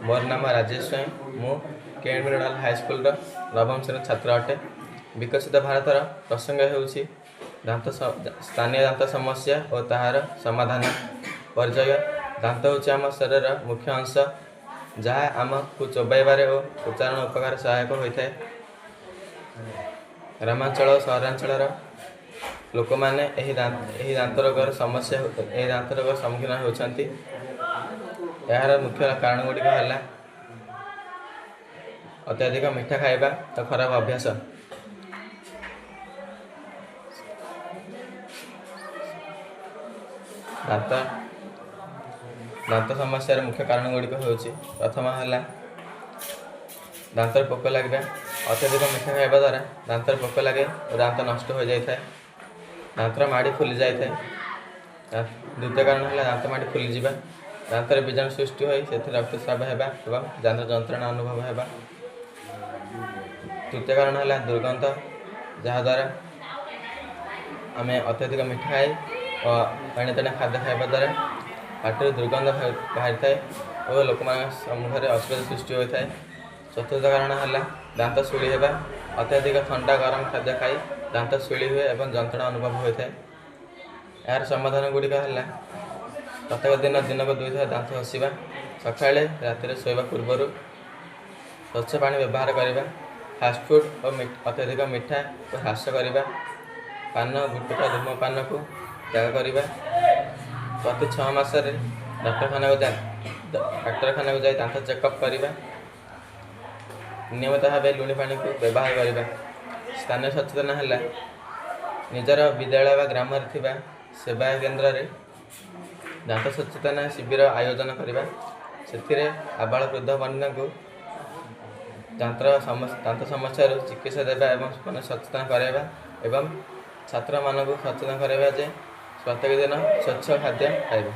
ମୋର ନାମ ରାଜେଶ ସ୍ୱାଇଁ। ମୁଁ କେଏନବି ନୋଡ଼ାଲ ହାଇସ୍କୁଲର ନବମ ଶ୍ରେଣୀ ଛାତ୍ର ଅଟେ। ବିକଶିତ ଭାରତର ପ୍ରସଙ୍ଗ ହେଉଛି ଦାନ୍ତ, ସ୍ଥାନୀୟ ଦାନ୍ତ ସମସ୍ୟା ଓ ତାହାର ସମାଧାନ। ପରିଚୟ: ଦାନ୍ତ ହେଉଛି ଆମ ଶରୀରର ମୁଖ୍ୟ ଅଂଶ, ଯାହା ଆମକୁ ଚୋବାଇବାରେ ଓ ଉଚ୍ଚାରଣ ଉପକାର ସହାୟକ ହୋଇଥାଏ। ଗ୍ରାମାଞ୍ଚଳ ଓ ସହରାଞ୍ଚଳର ଲୋକମାନେ ଏହି ଦାନ୍ତ ରୋଗର ସମ୍ମୁଖୀନ ହେଉଛନ୍ତି। ଏହାର ମୁଖ୍ୟ କାରଣ ଗୁଡ଼ିକ ହେଲା ଅତ୍ୟଧିକ ମିଠା ଖାଇବା ଓ ଖରାପ ଅଭ୍ୟାସ। ଦାନ୍ତ ଦାନ୍ତ ସମସ୍ୟାର ମୁଖ୍ୟ କାରଣ ଗୁଡ଼ିକ ହେଉଛି, ପ୍ରଥମ ହେଲା ଦାନ୍ତରେ ପୋକ ଲାଗିବା। ଅତ୍ୟଧିକ ମିଠା ଖାଇବା ଦ୍ୱାରା ଦାନ୍ତରେ ପୋକ ଲାଗେ ଓ ଦାନ୍ତ ନଷ୍ଟ ହୋଇଯାଇଥାଏ, ଦାନ୍ତର ମାଢ଼ି ଫୁଲି ଯାଇଥାଏ। ଦ୍ୱିତୀୟ କାରଣ ହେଲା ଦାନ୍ତ ମାଢ଼ି ଫୁଲିଯିବା, ଦାନ୍ତରେ ବୀଜାଣୁ ସୃଷ୍ଟି ହୋଇ ସେଥିରେ ରକ୍ତସ୍ରାବ ହେବା ଏବଂ ଦାନ୍ତ ଯନ୍ତ୍ରଣା ଅନୁଭବ ହେବା। ତୃତୀୟ କାରଣ ହେଲା ଦୁର୍ଗନ୍ଧ, ଯାହାଦ୍ୱାରା ଆମେ ଅତ୍ୟଧିକ ମିଠା ଖାଇ ଓ ଏଣେ ତେଣେ ଖାଦ୍ୟ ଖାଇବା ଦ୍ୱାରା ପାଟିରୁ ଦୁର୍ଗନ୍ଧ ବାହାରିଥାଏ ଓ ଲୋକମାନଙ୍କ ସମ୍ମୁଖରେ ଅସୁବିଧା ସୃଷ୍ଟି ହୋଇଥାଏ। ଚତୁର୍ଥ କାରଣ ହେଲା ଦାନ୍ତ ଶୂଳି ହେବା। ଅତ୍ୟଧିକ ଥଣ୍ଡା ଗରମ ଖାଦ୍ୟ ଖାଇ ଦାନ୍ତ ଶୂଳି ହୁଏ ଏବଂ ଯନ୍ତ୍ରଣା ଅନୁଭବ ହୋଇଥାଏ। ଏହାର ସମାଧାନ ଗୁଡ଼ିକ ହେଲା ପ୍ରତ୍ୟେକ ଦିନ ଦିନକୁ ଦୁଇଥର ଦାନ୍ତ ଘଷିବା, ସକାଳେ, ରାତିରେ ଶୋଇବା ପୂର୍ବରୁ। ସ୍ୱଚ୍ଛ ପାଣି ବ୍ୟବହାର କରିବା, ଫାଷ୍ଟଫୁଡ଼୍ ଓ ଅତ୍ୟଧିକ ମିଠାକୁ ହ୍ରାସ କରିବା, ପାନ, ଗୁଟୁକା, ଧୂମପାନକୁ ତ୍ୟାଗ କରିବା, ପ୍ରତି 6 ମାସରେ ଡାକ୍ତରଖାନାକୁ ଯାଇ ଦାନ୍ତ ଚେକଅପ୍ କରିବା, ନିୟମିତ ଭାବେ ଲୁଣି ପାଣିକୁ ବ୍ୟବହାର କରିବା। ସ୍ଥାନୀୟ ସଚେତନ ହେଲା ନିଜର ବିଦ୍ୟାଳୟ ବା ଗ୍ରାମରେ ଥିବା ସେବା କେନ୍ଦ୍ରରେ ଦାନ୍ତ ସଚେତନ ଶିବିର ଆୟୋଜନ କରିବା। ସେଥିରେ ଆବାଳ ବୃଦ୍ଧ ବନିତାଙ୍କୁ ଦାନ୍ତ ସମସ୍ୟାରୁ ଚିକିତ୍ସା ଦେବା ଏବଂ ସଚେତନ କରାଇବା ଏବଂ ଛାତ୍ରମାନଙ୍କୁ ସଚେତନ କରାଇବା ଯେ ପ୍ରତ୍ୟେକ ଦିନ ସ୍ୱଚ୍ଛ ଖାଦ୍ୟ ଖାଇବେ।